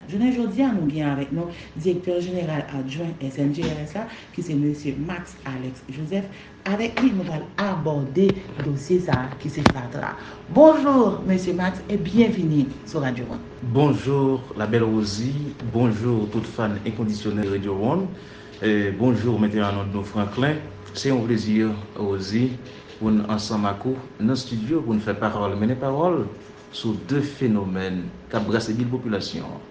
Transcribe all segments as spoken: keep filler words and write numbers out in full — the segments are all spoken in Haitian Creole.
Jounen jodi a, nou gen avèk nou direktè jeneral adjwen S N G R S la, ki se mesye Max Alex Joseph. Avèk li, nou pral abòde dosye sa a ki se fatra. Bonjou, mesye Max, e byenvini sou Radyo One. Bonjou, la belle Rosie. Bonjou, tout fan enkondisyonèl Radio One. E bonjou, mete an nou Franklin. Se yon plezi, Rosie, pou n ansanm ak ou nan estidyo pou n fè pawòl mennen pawòl sou de fenomèn k ap brase bil popilasyon an.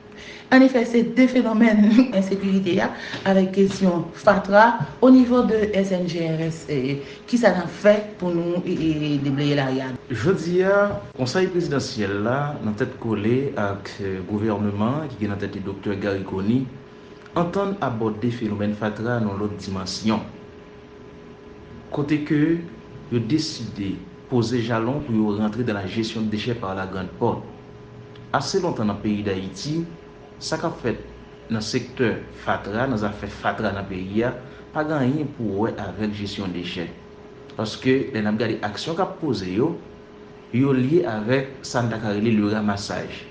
Annefè, se de fenomèn ensekirite a avèk kesyon fatra o nivo de S N G R S, e, kisa n ap fè pou nou, e, e, debleye lari a? Jodi a, Konsèy prezidansyèl la, nan tèt kole ak, e, gouvènman an, ki gen nan tèt li Doktè Garry Conille, antann abòde fenomèn fatra nan yon lòt dimansyon. Kote ke yo deside poze jalon pou yo rantre dans la gestion de déchets par la grande porte. Ase lontan nan peyi Dayiti, sa k ap fèt nan sektè fatra, nan zafè fatra nan peyi a, pa gen anyen pou wè avèk jesyon dechè. Paske lè n ap gade aksyon k ap poze yo, yo lye avèk sa n ta ka rele le ramassage.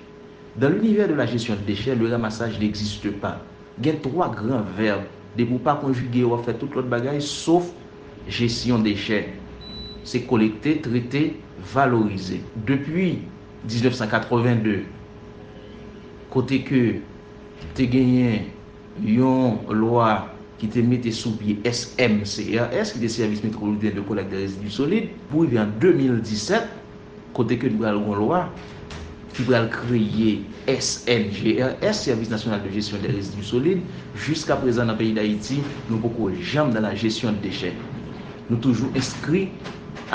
Dans l'univers de la gestion de déchets, le ramassage n'existe pas. Gen twa gran vèb, depi w pa konjige yo, w ap fè tout lòt bagay sof jesyon dechè. Se kolekte, trete, valorize. Depi diznèf san katreven de, kote ke te genyen yon lwa ki te mete sou pye S M C R S, ki te Service Métropolitain de Collecte des Résidus Solides, pou rive an de mil disèt, kote ke nou pral gen yon lwa ki pral kreye S N G R S, Service National de Gestion des Résidus Solides. Jiska prezan nan peyi Dayiti, nou poko janm dans la gestion de déchets. Nou toujou enskri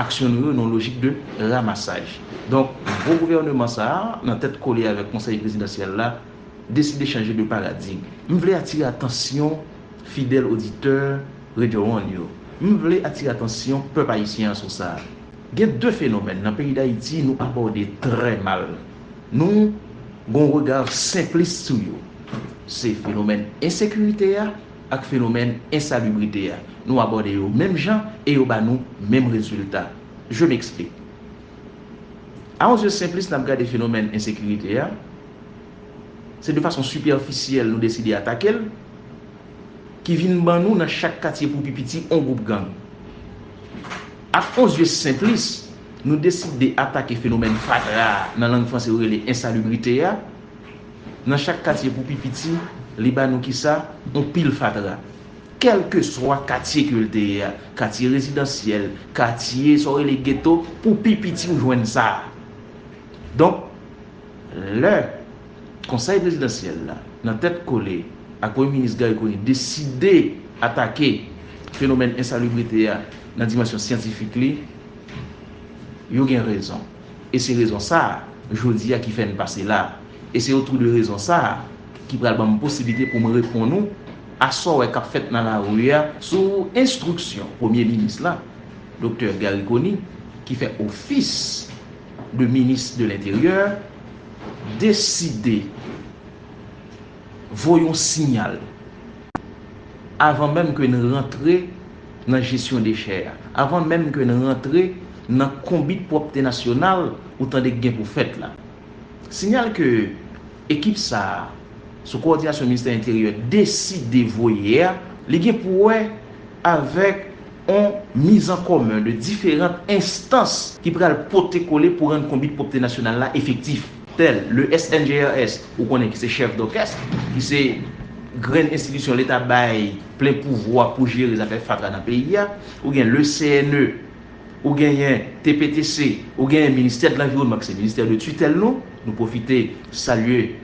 aksyon nou yo nan yon lojik de ramasaj. Donk, nouvo gouvènman sa a, nan tèt kole avèk Konsèy prezidansyèl la, deside chanje de paradigm. M vle atire atansyon fidèl oditè Radio One yo. M vle atire atansyon pèp ayisyen an sou sa. Gen de fenomèn nan peyi Dayiti nou abòde trè mal. Nou gen yon rega senplis sou yo. Se fenomèn ensekirite a ak fenomèn ensalubrite a. Nou abòde yo menm jan e yo ba nou menm rezilta. Je m'explique. A yon zye senplis, n ap gade fenomèn ensekirite a, se de fason sipèfisyèl nou deside atake l, ki vin ban nou nan chak katye pou pi piti on gwoup gang. Ak yon zye senplis, nou deside atake fenomèn fatra a, nan lang franse yo rele ensalubrite a, nan chak katye pou pi piti, li ba nou kisa? On pil fatra. Kèlkeswa katye ke l te ye a, katye rezidansyèl, katye sa w rele geto, pou pi piti ou jwenn sa. Donk, lè Konsèy prezidansyèl la, nan tèt kole ak Premye Minis Garry Conille, deside atake fenomèn ensalibrite a nan dimansyon syantifik li, yo gen rezon. E se rezon sa a, jodi a, ki fè n pase la a. E se otou de rezon sa a ki pral ban m posiblite pou m reponn ou a sa w wè k ap fèt nan lari a sou enstriksyon Premye Minis la, Doktè Garry Conille, ki fè ofis de minis de lenteryè, deside voye yon siyal avan menm ke n rantre nan jesyon dechè a, avan menm ke n rantre nan konbit pwòpte nasyonal ou tande k gen pou fèt la. Siyal ke ekip sa a, sou kowòdinasyon Ministè Enteryè, deside voye a, li gen pou wè avèk on mizankomen de diferan enstans ki pral pote kole pou rann konbit pwòpte nasyonal la efektif, tèl le S N G R S, ou konnen ki se chèf dòkès, ki se grenn enstitisyon Leta bay plen pouvwa pou jere zafè fatra nan peyi a, ou gen le C N E, ou genyen T P T C, ou genyen Ministè de Lanviwònman, ki se ministè de titèl nou, nou pwofite salye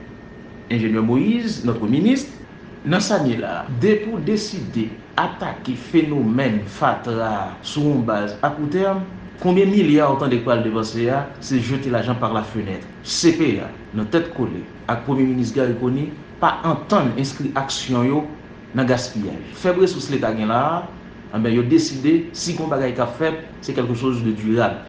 Enjenyè Moïse, notre ministre. Nan sa n ye la a, depi w deside atake fenomèn fatra a sou yon baz akoutèm, konbyen milya w tande k pral depanse a, se jete lajan par la fenêtre. C P A, nan tèt kole ak Premye Minis Garry Conille, pa antann enskri aksyon yo nan gaspiyaj. Fèb resous Leta gen la a, enben, yo deside, si gen yon bagay k ap fèt, se quelque chose de durable.